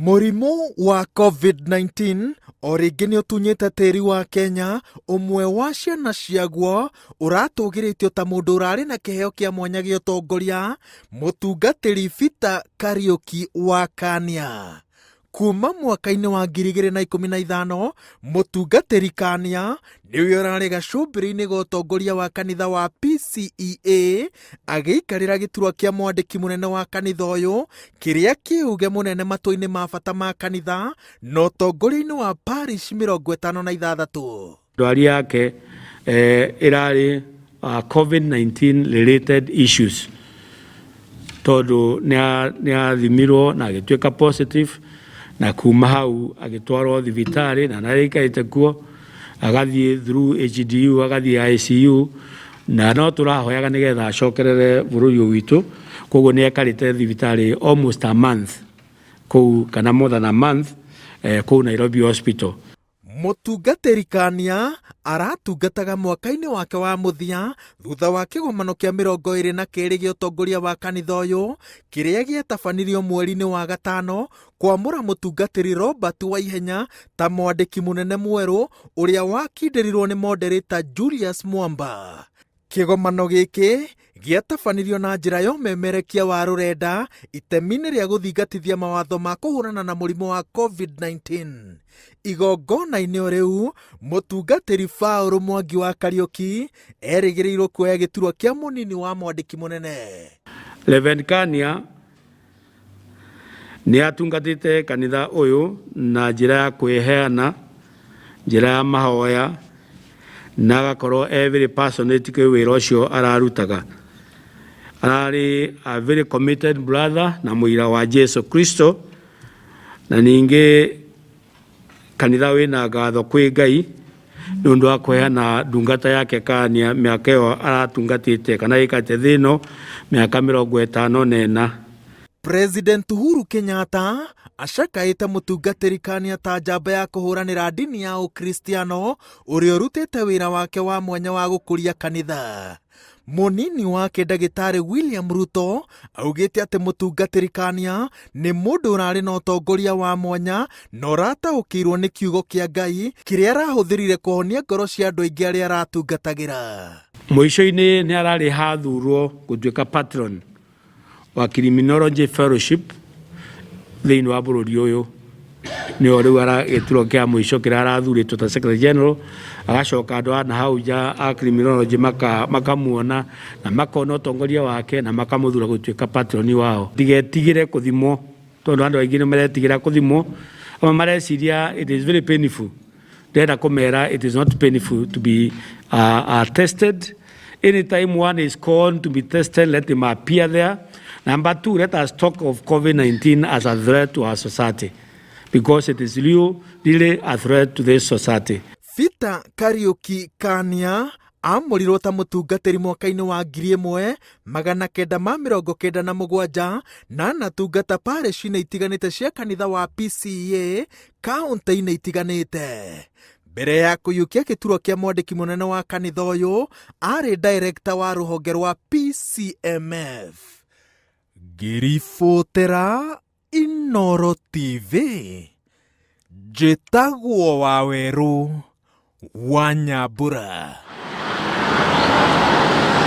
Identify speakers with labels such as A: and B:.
A: Mũrimũ wa COVID-19 o rĩngĩ nĩ ũtunyĩte tĩri wa Kenya, ũmwe wa ciana ciaguo ũratũgĩrĩtio ta mũndũ ũrarĩ na kĩheo kĩa mwanya gĩa ũtongoria, mũtungatĩri Peter Kariũki wa Kania. Kuma mwaka-inĩ wa 2015, mũtungatĩri Kania nĩwe ũrarĩ gacũmbĩrĩ-inĩ ga ũtongoria wa kanitha wa PCEA, agĩikarĩra gĩturwa kĩa mwandĩki mũnene wa kanitha ũyũ, kĩrĩa kĩ uge mũnene matua-inĩ ma bata ma kanitha na ũtongoria-inĩ wa parish 56.
B: Ndwari yake ĩrarĩ COVID-19 related issues tondũ nĩ athimirwo na agĩtuĩka positive na kuma hau agĩtwarwo thibitarĩ na nĩ kuo agathiĩ through HDU agathiĩ ICU na no tũrahoyaga nĩgetha acokerere bũrũri ũyũ witũ. Koguo nĩ ekarĩte thibitarĩ almost a month kũu kana more than a month kũu Nairobi Hospital.
A: Mũtungatĩri Kania aratungataga mwaka-inĩ wake wa mũthia thutha wa kĩgomano kĩa 22 gĩa ũtongoria wa kanitha ũyũ kĩrĩa gĩatabanirio mweri-inĩ wa gatano kwamũra mũtungatĩri Robert Waihenya ta mwandĩki mũnene mwerũ ũrĩa wakindĩrirwo nĩ moderator Julius Mwamba. Kĩgomano gĩkĩ gĩatabanirio na njĩra ya ũmemerekia wa rũrenda itemi-inĩ rĩa gũthingatithia mawatho ma kũhũrana na mũrimũ wa COVID-19. Igongona-inĩ o rĩu, mũtungatĩri Paul Mwangi wa Kariũki erĩgĩrĩirwo kuoya gĩturwa kĩa mũnini wa mwandĩki mũnene.
B: Reverend Kania nĩ atungatĩte kanitha ũyũ na njĩra ya kwĩheana, njĩra ya mahoya na agakorwo e very passionate kwĩ wĩra ũcio ararutaga. Ararĩ a very committed brother na mũira wa Jesu Kristo na ningĩ kanitha wĩna ngatho kwĩ Ngai nĩ ũndũ wa kũheana ndungata yake Kania mĩaka ĩyo aratungatĩte kana ĩkate thĩ ĩno mĩaka 54.
A: President Uhuru Kenyatta acakaĩte mũtungatĩri Kania ta njamba ya kũhũranĩra ndini ya Ũkristiano ũrĩa ũrutĩte wĩra wake wa mwanya wa gũkũria kanitha. Mũnini wake ndagĩtarĩ William Ruto augĩte atĩ mũtungatĩri Kania nĩ mũndũ ũrarĩ na ũtongoria wa mwanya na ũrataũkĩirwo nĩ kiugo kĩa Ngai kĩrĩa arahũthĩrire kũhonia ngoro cia andũ aingĩ arĩa aratungatagĩra.
B: Mũico-inĩ nĩ ararĩ hathurwo gũtuĩka patron wa Criminology Fellowship thĩinĩ wa bũrũri ũyũ, nĩo rĩu gĩturwa kĩa mũico kĩrĩa arathurĩtwo ta secretary general. Agacoka andũ a nahau nja a criminology makamuona na makona ũtongoria wake na makamũthura gũtuĩka patron wao. Ndigetigĩre kũthimwo tondũ andũ aingĩ nĩ maretigĩra kũthimwo, amwe mareciria it is very painful. Ndĩrenda kũmera it is not painful to be tested. Anytime one is called to be tested, let him appear there. Number two, let us talk of COVID-19 as a threat to our society because it is real, really a threat to this society.
A: Peter Kariũki Kania amũrirwo ta mũtungatĩri mwaka-inĩ wa 1997 na anatungata parish-inĩ itiganĩte cia kanitha wa PCEA kaunti-inĩ itiganĩte. Mbere ya kũiyũkia gĩturwa kĩa mwandĩki mũnene wa kanitha ũyũ, arĩ director wa rũhonge rwa PCMF. Ngĩribotera Inooro TV, njĩtagwo Wawerũ wa Nyambura.